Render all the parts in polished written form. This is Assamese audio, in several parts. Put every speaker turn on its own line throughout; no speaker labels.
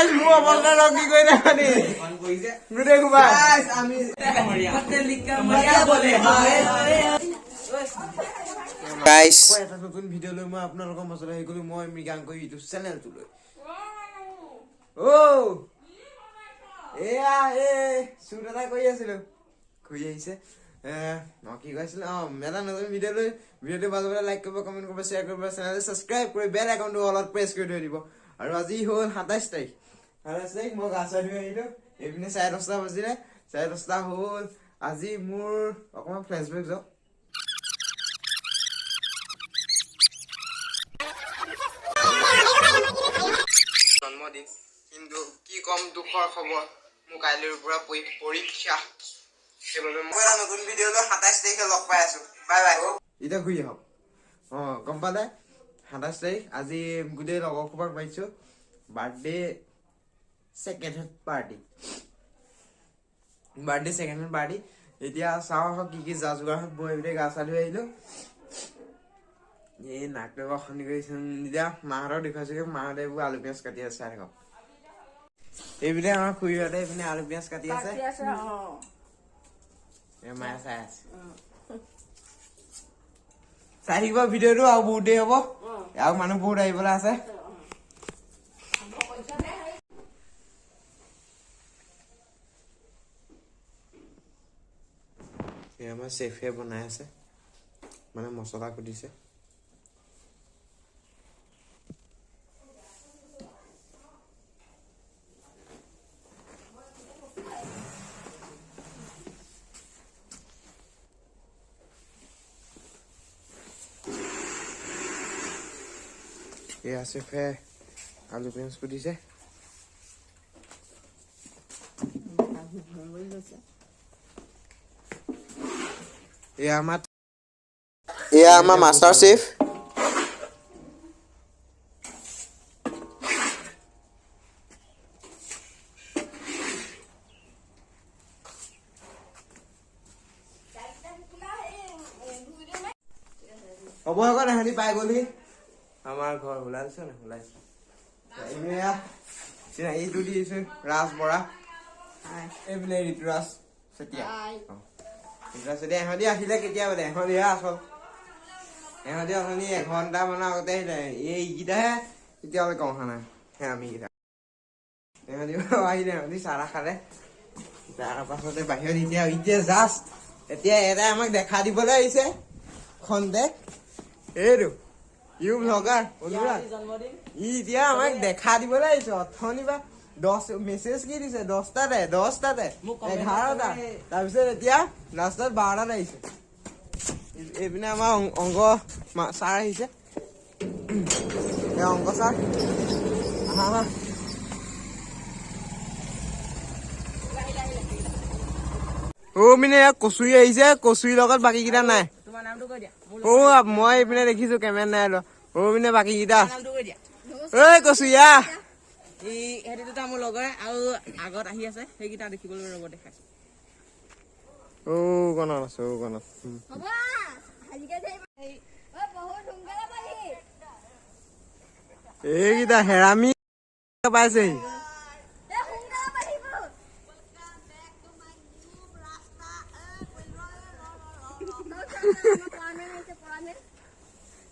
গাইছ, মোৰ অৱস্থা চাওক, কি কৰি থাকা গোটেই সোপা।
আমি
গাইছ, এটা নতুন ভিডিঅ' লৈ মই আপোনালোকৰ মাজলৈ আহি গ'লো, মই মৃগাংক ইউটিউব চেনেলটোলৈ। অ' এয়া এই শ্বুট এটা কৰি আছিলো, ঘূৰি আহিছে। কি কৈছিলো? অঁ, এটা নতুন ভিডিঅ' লৈ। ভিডিঅ'টো ভাল পালে লাইক কৰিব, কমেণ্ট কৰিব, শ্বেয়াৰ কৰিব, চেনেলটো ছাবস্ক্ৰাইব কৰি বেল আইকনটো অলপ প্ৰেছ কৰি থৈ দিব। আৰু আজি হ'ল 27 তাৰিখ। 27 তাৰিখ, মই গা চা ধুই আহিলো। এইপিনে 10:30 বাজিলে, 10:30 হ'ল। আজি মোৰ অকণমান ফ্লেছবেক যাওক। জন্মদিন, কিন্তু কি ক'ম, দুখৰ খবৰ, মোৰ কাইলৈৰ পৰা পৰীক্ষা। সেইবাবে মই এটা নতুন ভিডিঅ' লৈ 27 তাৰিখে লগ পাই আছো। Bye bye. এতিয়া ঘূৰি আহক। অঁ, গম পালে, 27 তাৰিখ আজি গোটেই লগৰ সোপাক মাতিছো, birthday second hand party, birthday second hand party. এতিয়া চাওঁ আহক কি কি যা যোগাৰ হয়। মই এইপিনে গা চা ধুই আহিলো। এই নাকটো অশান্তি কৰিছে। এতিয়া মাহঁতক দেখুৱাইছোগে, মাহঁতে এইবোৰ আলু পিঁয়াজ কাটি আছে, চাই থাকক। এইপিনে আমাৰ খুৰীহঁতে এইপিনে আলু পিঁয়াজ কাটি আছে, এই মায়ে চাই আছে। চাই থাকিব ভিডিঅ'টো, আৰু বহুত দেৰি হ'ব, আৰু মানুহ বহুত আহিবলৈ আছে। এই আমাৰ চেফে বনাই আছে, মানে মছলা কুটিছে। এয়া চেফে আলু পিঁয়াজ কুটিছে। এয়া আমাৰ মাষ্টাৰ চেফ। অৱশেষত এহেঁতি পাই গ'লহি আমাৰ ঘৰ। ওলাইছে নে? ওলাইছে। এইপিনে চিনাকিটো দি দিছো, ৰাজ বৰা। এইপিনে ঋতুৰাজ চেতিয়া। ঋতুৰাজ চেতিয়া। ইহঁতি আহিলে কেতিয়া বোলে? ইহঁতিহে আচল। ইহঁতি অথনি এঘণ্টা মানৰ আগতে আহিলে। এইকেইটাহে এতিয়ালৈকে অহা নাই। হে আমিকেইটা, ইহঁতি আহিলে, ইহঁতি চাহ তাহ খালে। তাৰ পাছতে বাহিৰত এতিয়া জাষ্ট এতিয়া এটাই আমাক দেখা দিবলৈ আহিছে খন্তেক। এইটো ইউ ব্লগাৰ অনুৰাগ, ই এতিয়া আমাক দেখা দিবলৈ আহিছে। অথনি বা 10 মেছেজ কি দিছে, 10টাতে, 10টাতে, 11টা, তাৰপিছত এতিয়া লাষ্টত 12টাত আহিছে। এইপিনে আমাৰ অংক ছাৰ আহিছে। এই অংক ছাৰ, আহা আহা। অ পিনে কচুৰি আহিছে, কচুৰিৰ লগত বাকীকেইটা নাই। অ মই এইপিনে দেখিছো, কেমেৰা নাই লোৱা। অ পিনে বাকীকেইটা। ঐ কচুৰিয়া,
এই দুটা মোৰ লগৰে, আৰু আগত আহি আছে সেইকেইটা দেখিবলৈ ৰ'ব, দেখাইছো।
অ কণত আছে, অ কণত। এইকেইটা হেৰামি পাইছেহি।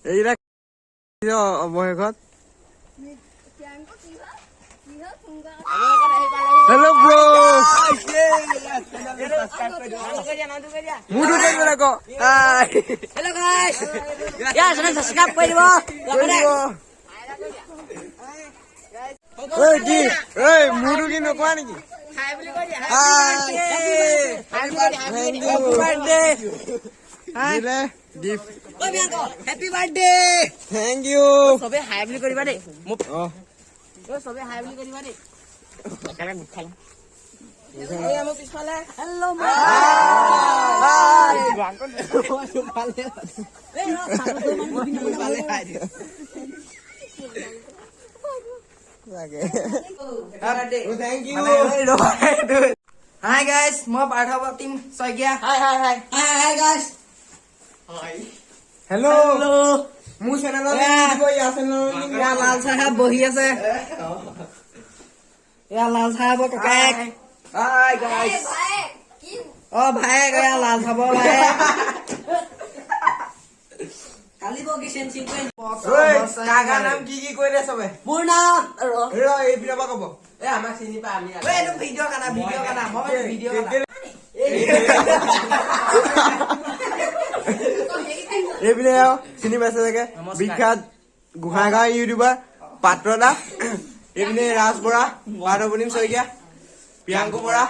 এইকেইটা অৱশেষত। হেল্ল' ব্ৰ, মোৰতো কৰিব আকৌ।
হেল্ল' গাইছ, ছাবস্ক্ৰাইব কৰি দিব।
ঐ কি, ঐ মোৰতো কি নোকোৱা নেকি? Gift.
Happy birthday.
Thank you.
চবে হাই বুলি কৰিবা দেই মোক। চবে হাই বুলি কৰিবা দেই। একেলগে গোট খাই মোৰ পিছফালে। Hello'.
Thank you.
Hi guys, মই Partha team Saikia. Hi hi hi hi hi guys.
Hello, মোৰ চেনেলত লিংক দিব, ইয়াৰ চেনেলত লিংক।
লাল চাহেব বহি আছে। এয়া লাল চাহাবৰ ককায়েক।
Hi guys.
অ ভায়েক, এয়া লাল চাহাবৰ ভায়েক।
কাৰ নাম কি কি কৈ দে চবে।
মোৰ নাম
ৰ, এই পিনৰ পৰা কব।
এ আমাক চিনি পা আমি। এইটো ভিডিঅ' কাটা, ভিডিঅ' কাটা, মই ভিডিঅ' কাটা।
এইপিনে আৰু চিনি পাইছে চাগে, বিখ্যাত গোহাঁইগাঁও ইউটিউবাৰ পাত্ৰ দা। এইপিনে ৰাজ বৰা, পাৰ্থপূৰ্ণিম শইকীয়া, প্ৰিয়াংকু বৰা,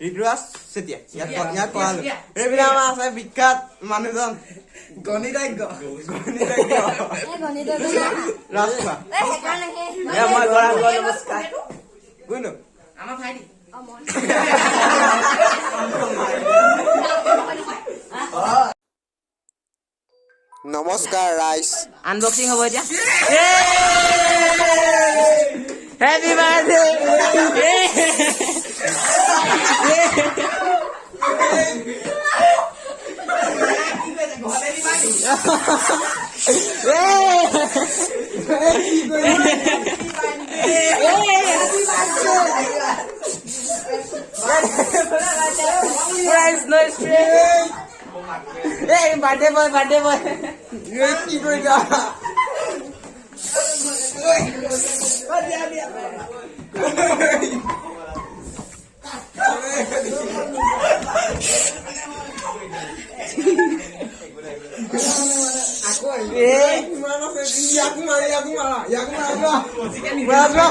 ঋতুৰাজ চেতিয়া। ইয়াত কৰালো। এইপিনে আমাৰ আছে বিখ্যাত মানুহজন
গণিতজ্ঞ।
গণিতজ্ঞ ৰাজখোৱা।
এ মই গৌৰাংগ, নমস্কাৰ।
কোনটো?
আমাৰ ভাইটি।
নমস্কাৰ ৰাইজ।
আনবক্সিং হ'ব এতিয়া। Happy birthday. Birthday boy, birthday boy.
কি কৰিলা? কিমান আছে? ইয়াকো মাৰা, ইয়াকো মাৰা, ইয়াকো মাৰা, যোৱা যোৱা।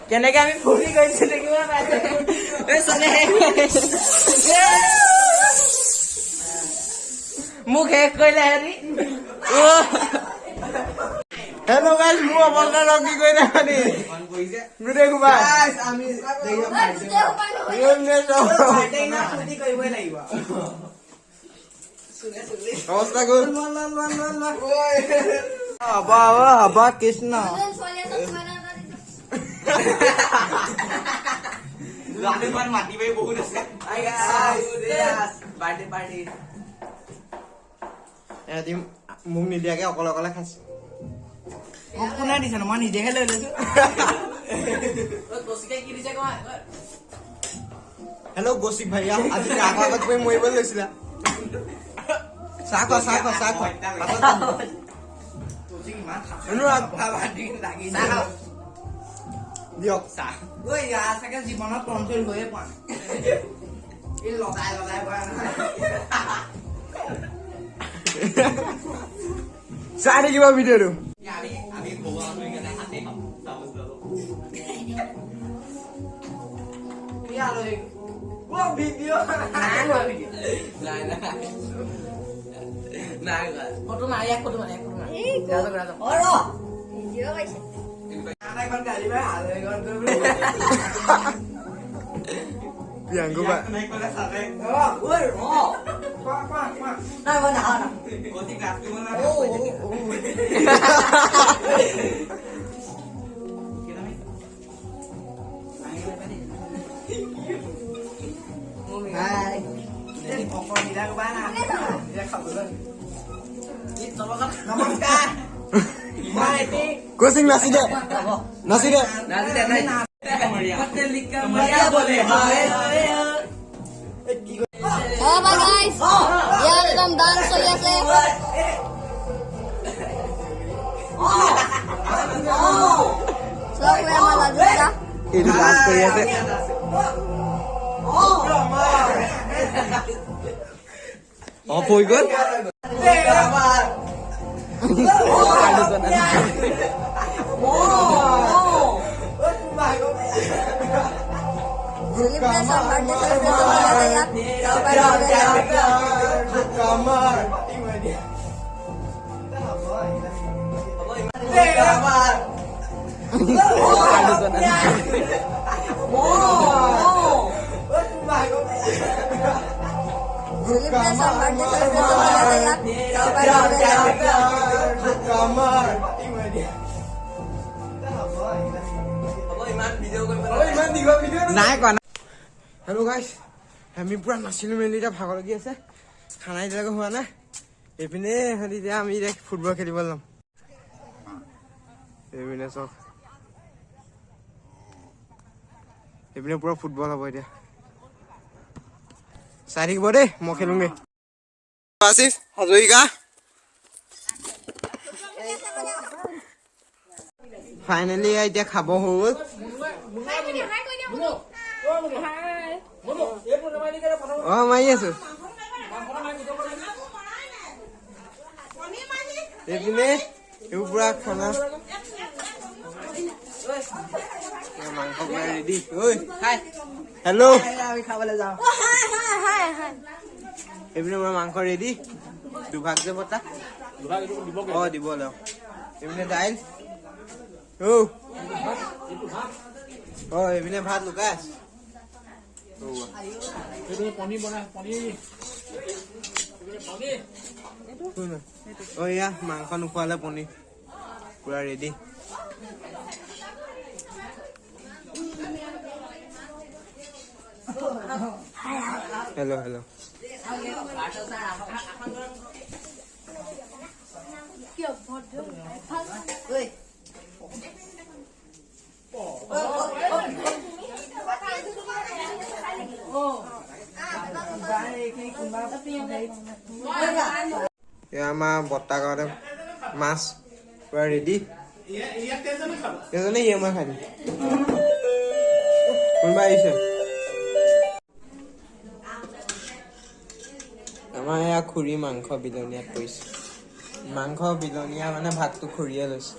কেনেকে আমি ফূৰ্তি কৰিছো দেখিব পাইছে। এই চলে, মোক শেষ কৰিলে হেৰি।
হেল্ল' গাইজ, মোৰ অৱস্থা ৰং কি কৰিলে মানে গোটেই সোপা। অৱস্থা গ'ল।
হ'ব হ'ব হ'ব, কৃষ্ণ।
মাটি বাৰী বহুত আছে।
Birthday party.
এহঁতি মোক নিদিয়াকে অকলে অকলে খাইছে।
মোক কোনে দিছে? মই নিজেহে লৈ লৈছো। কি দিছে?
হেল্ল' কৌশিক ভাইয়া, আজি চাহ খোৱা আগত তুমি মৰিবলৈ লৈছিলা। চাহ খোৱা, চাহ খোৱা, চাহ খোৱা। অনুৰাগ দিয়ক
চাহ। ঐ, ইয়াৰ চাগে জীৱনত কণ্ট্ৰল হৈয়ে পোৱা নাই। এই লগাই লগাই পোৱা নহয়।
চাই থাকিব ভিডিঅ'টো।
ফটো মাৰ ইয়াক, ফটো মাৰ ইয়াক, ফটো মাৰ। এখন গাড়ী পাই আলহী।
প্ৰিয়াংকু বা
নাই, মই নাখাওঁ না। হাই, নমস্কাৰ।
কৌশিক, নাচি দে, নাচি দে।
হ'ব গাইছ, ইয়াত একদম ডান্স চলি আছে। চব আমাৰ লাজু দাদা।
এইটো ডান্স কৰি আছে। অফ হৈ গ'ল।
চেলিব্ৰেশ্যন, বাৰ্থডে চেলিব্ৰেশ্যন হৈ আছে ইয়াত, চাব পাৰিব। চেলিব্ৰেশ্যন, বাৰ্থডে চেলিব্ৰেশ্যন হৈ আছে ইয়াত, চাব পাৰিব।
নাই কোৱা। হেল্ল' গাইছ, আমি পুৰা নাচিলো মেলি, এতিয়া ভাগৰ লাগি আছে। খানা এতিয়ালৈকে হোৱা নাই। এইপিনে ইহঁতি এতিয়া আমি এতিয়া ফুটবল খেলিব যাম। এইপিনে চব, এইপিনে পুৰা ফুটবল হ'ব। এতিয়া চাই থাকিব দেই, মই খেলোঁগে। আশিষ হাজৰিকা ফাইনেলি এতিয়া খাব হৈ গ'ল। অ, মাৰি আছো। এইপিনে এইবোৰ পুৰা খানা, মাংস পুৰা ৰেডি। ঐ হেল্ল',
আমি খাবলৈ যাওঁ।
এইপিনে পুৰা মাংস ৰেডি, দুভাগ যে বতা। অ, দিব লওঁ। এইপিনে দাইল, অ অ, এইপিনে ভাত লুকাই আছে। অ, এয়া মাংস নোখোৱালে পনীৰ পুৰা ৰেডি। Hello hello. এয়া আমাৰ বৰ্তা গাঁৱতে মাছ পুৰা ৰেডি। এজনে ইয়ে, মই খাই দিম। কোনোবা আহিছে। আমাৰ এয়া খুৰী মাংস বিলনীয়াত পৰিছে। মাংস বিলনীয়া মানে ভাগটো খুৰীয়ে লৈছে।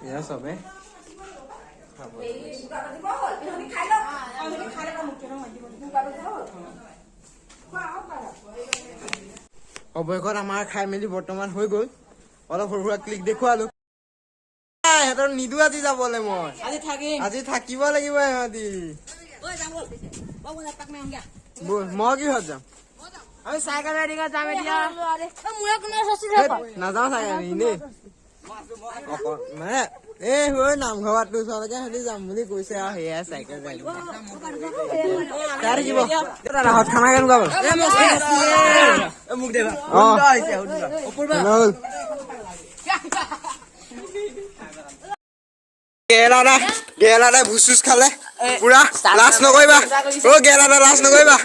এয়া চবে খাব লৈছে। অৱশেষত আমাৰ খাই মেলি বৰ্তমান হৈ গ'ল। অলপ সৰু সুৰা ক্লিক দেখুৱালো। সিহঁতৰ নিদো আজি যাবলে মই।
আজি থাকিম।
আজি থাকিব লাগিব ইহঁতি। ব'ল, মই কিহত যাম?
আমি চাইকেল ৰাইডিঙত যাম এতিয়া।
হেত, নাযাওঁ চাগে এনেই অকল মানে এই হৈ নামঘৰ বাটটোৰ ওচৰলৈকে সিহঁতি যাম বুলি কৈছে আৰু সেয়াই চাইকেল ৰাইডিং চাই থাকিব। দাদাহঁত খানা কেনেকুৱা পালে?
মোক দেবা।
অ, হ'ল। গেলা গেলা ভোজ চোজ খালে পুৰা। লাজ নকৰিবা অ গেলা দা, লাজ নকৰিবা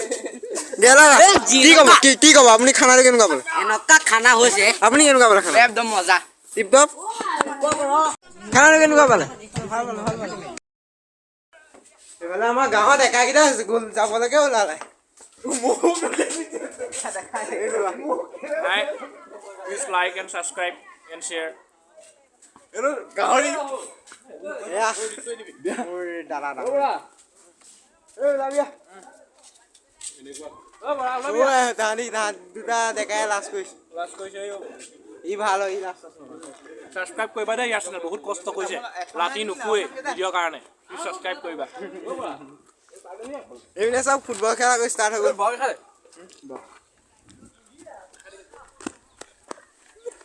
গেলা দা। কি ক'ব, কি কি ক'ব আপুনি? খানাটো কেনেকুৱা পালে?
এনেকুৱা খানা হৈছে।
আপুনি কেনেকুৱা পালে খানা?
একদম মজা।
Tip top. খানাটো কেনেকুৱা পালে? এইফালে আমাৰ গাঁৱত একাকেইটা হৈছে, গ'ল যাবলৈকে ওলালে।
Hi, please like and subscribe and share.
গাহৰি। এয়া মোৰ দাদা ডাঙৰ। এই ওলাবি আহ। ঐ, তাহাঁতি তাহাঁত দুটা ডেকাই লাজ কৰিছে। ই ভাল হয়, ই লাজ চাজ নকৰে।
ছাবস্ক্ৰাইব কৰিবা দেই ইয়াৰ চেনেল, বহুত কষ্ট কৰিছে, ৰাতি নুশুৱে ভিডিঅ'ৰ কাৰণে। প্লিজ ছাবস্ক্ৰাইব কৰিবা।
এইপিনে চব ফুটবল খেলা গৈ ষ্টাৰ্ট হৈ গ'ল।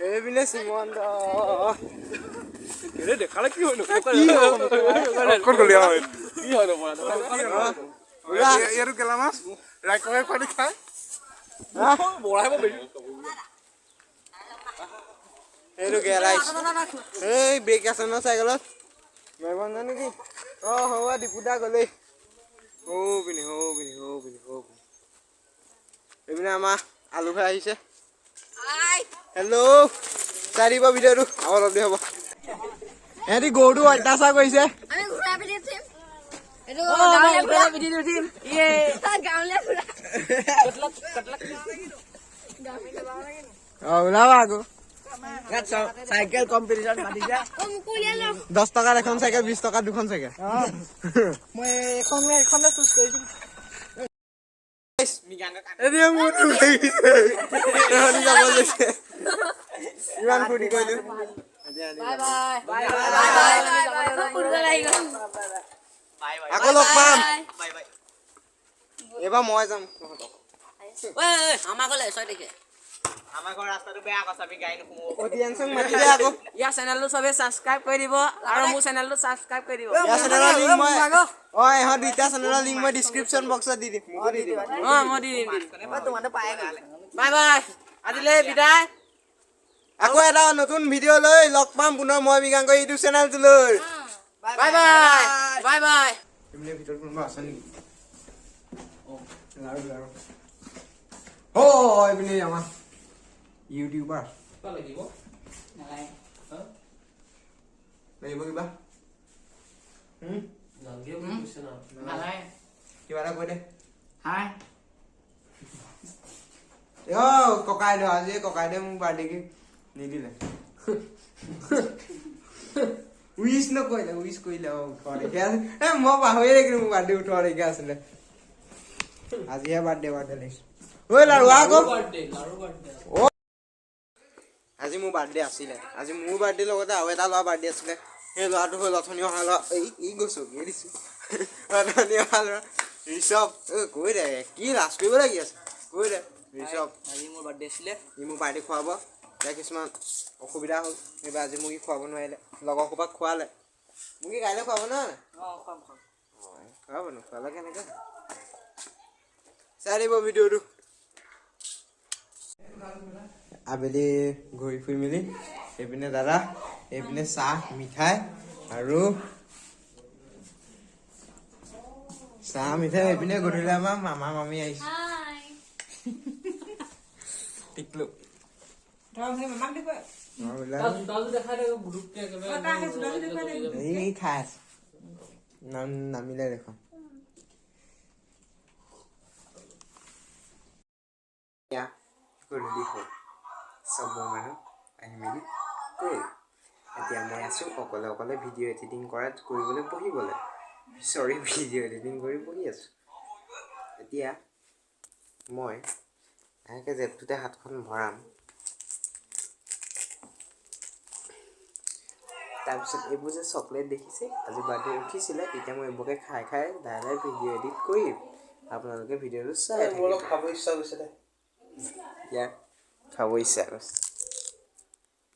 এইপিনে শ্ৰীমন্ত
দেখালে কি হয়?
ক'ত গ'লি?
কি হয়?
উৰা।
ইয়াতো গেলা মাছ ৰাক্ষসে পানী খায়।
বঢ়াব বেছি।
এইটো গেলা। এই ব্ৰেক আছে ন চাইকেলত মাৰিব নাজানো নেকি? অ হ'ব, দীপুদা গ'লেই। সৌ পিনে, সৌ পিনে, সৌ পিনে, সৌ পিনে। এইপিনে আমাৰ আলু খাই আহিছে। হেল্ল', চাই দিব ভিডিঅ'টো আৰু অলপ দেৰি হ'ব। সিহঁতি গৰুটো অত্যাচাৰ কৰিছে।
আমি ঘোঁৰা পিঠিত উঠিম। এইটো গাঁৱলীয়া ঘোঁৰা।
পিঠিত উঠিম ইয়ে।
গাঁৱলীয়া ঘোঁৰা।
অ, ওলাবা আকৌ।
ইয়াত চাইকেল কম্পিটিশ্যন পাতিছে।
অ, মোকো উলিয়াই লওক।
10 টকাত এখন চাইকেল, 20 টকাত দুখন চাইকেল।
মই এখন এখনে চুজ কৰিছো।
এতিয়া মোৰ দুখ লাগিছে, সিহঁতি যাব লৈছে। ইমান ফূৰ্তি কৰিলো।
Bye bye bye bye. Football আহি গ'ল।
আকৌ লগ পাম। এইবাৰ মই যাম।
আমাৰ ঘৰলে 6 তাৰিখে। আমাৰ ঘৰ ৰাস্তাটো বেয়া আকৌ আমি গাড়ী নোসোমো।
অডিয়েন্সক মাতি দে আকৌ।
ইয়াৰ চেনেলটো চবে ছাবস্ক্ৰাইব কৰি দিব আৰু মোৰ চেনেলটো ছাবস্ক্ৰাইব কৰি দিব।
ইয়াৰ চেনেলৰ লিংক মই ইহঁত দুইটা চেনেলৰ লিংক মই ডিছক্ৰিপশ্যন বক্সত দি দিম। মোকো দি দিবা।
মই দি দিম। বাই বাই, আজিলৈ বিদায়।
আকৌ এটা নতুন ভিডিঅ' লৈ লগ পাম পুনৰ মই Mriganka YouTube চেনেলটোলৈ।
Bye bye, bye bye.
এইপিনে ভিতৰত কোনোবা আছে নেকি? লাৰু লাৰু। অ' এইপিনে আমাৰ ইউটিউবাৰ লাগিব কিবা? কিবা এটা কৈ দে। অ' ককাইদেউ, আজি ককাইদেউ মোক বাৰ্থডে গিফ্ট নিদিলে। উইচ নকৰিলে, উইচ কৰিলে। অ' 18 তাৰিখে আছে। এ মই পাহৰিয়ে থাকিলো মোৰ বাৰ্থডে 18 তাৰিখে আছিলে। আজিহে বাৰ্থডে বাৰ্থডে লাগিছে। ঐ লাৰু আকৌ। আজি মোৰ বাৰ্থডে আছিলে। আজি মোৰ বাৰ্থডে লগতে আৰু এটা ল'ৰা বাৰ্থডে আছিলে। সেই ল'ৰাটো হ'ল অথনি অহা ল'ৰা। এই গৈছোঁ দিছোঁ অথনি অহা ল'ৰা ঋষভ। কৈ দে, কি লাজ কৰিব লাগি আছে, কৈ দে ঋষভ।
আজি মোৰ বাৰ্থডে আছিলে।
ই মোৰ বাৰ্থডে খুৱাব। এতিয়া কিছুমান অসুবিধা হ'ল, সেইবাৰ আজি মোক ই খুৱাব নোৱাৰিলে। লগৰ সোপাক খোৱালে। মোক কি কাইলৈ খুৱাব নহয়? খুৱাব নোখোৱালে কেনেকৈ? চাই দিব ভিডিঅ'টো। আবেলি ঘূৰি ফুৰি মেলি এইপিনে দাদা, এইপিনে চাহ মিঠাই আৰু চাহ মিঠাই। এইপিনে গধূলি আমাৰ মামা মামী আহিছে। টিকলু এই খাই আছে। নাম নামিলে দেখোন। গধূলি হ'ল, চব মানুহ আহি মেলি গ'ল। এতিয়া মই আছোঁ অকলে অকলে ভিডিঅ' এডিটিং কৰিবলৈ বহিবলৈ। চৰি, ভিডিঅ' এডিটিং কৰি বহি আছোঁ। এতিয়া মই লাহেকৈ জেপটোতে হাতখন ভৰাম। তাৰপিছত এইবোৰ যে চকলেট দেখিছে, আজি বাৰ্থডে উঠিছিলে। এতিয়া মই এইবোৰকে খাই খাই লাহে লাহে ভিডিঅ' এডিট কৰিম। আপোনালোকে ভিডিঅ'টো চাই থাকিব।
খাব ইচ্ছা গৈছে দে।
ইয়াৰ খাব ইচ্ছা গৈছে।